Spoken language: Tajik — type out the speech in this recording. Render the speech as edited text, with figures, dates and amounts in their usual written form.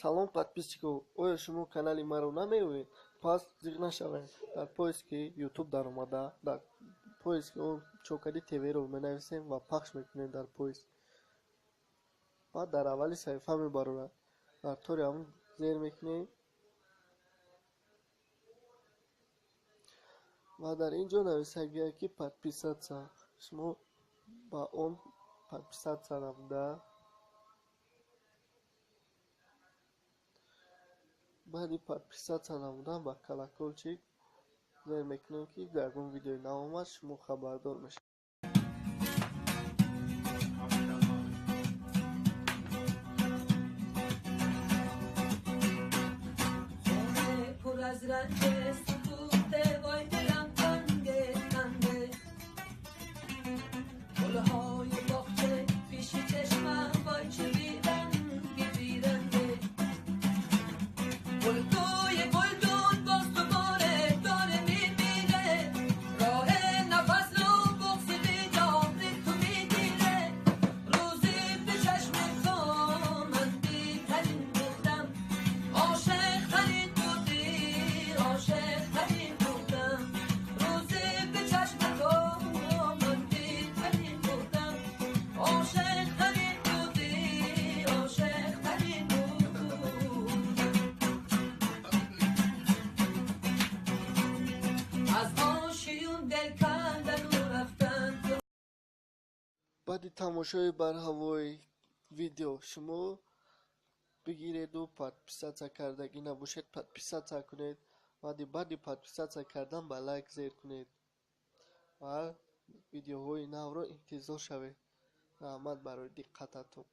Салом, подписчикҳо! Оё шумо канали маро намеёбед? Пас зиқ нашавед. Дар поиски YouTube даромада, дар поиски он Чокари ТВ-ро менависем ва пахш мекунем дар поиск. Баъд дар аввали саҳифа мебарорад. Дар тори ҳамон зер мекунем ва дар ин ҷо нависагия, ки подписаться. Шумо ба он подписаться намуда, баъди подписаться намудан ба колокольчик зер мекунем, ки ягон видеои нав омад, шумо хабардор мешавед. خونه پر از رنج سکوته، وای دلم تنگه تنگه. گلهای باغچه پیش چشمم، وای چه بیرنگه بیرنگه. گل توی گلدون باز دوباره داره میمیره، راه نفس رو بغض بیدار تو میگیره. روزی به چشم تو من بیترین بودم، عاشق ترین بودی، عاشق ترین بودم. روزی به چشم تو من بیترین بودم، عاشق ترین بودی، عاشق ترین بودم. از آشیون دل کندن و رفتن. Баъди тамошои барҳавои видео шумо бигиреду подписаться кардагӣ набошед, подписаться кунед. Баъди подписаться кардан ба лайк зер кунед ва видеоҳои навро интизор шавед. Раҳмат барои диққататон.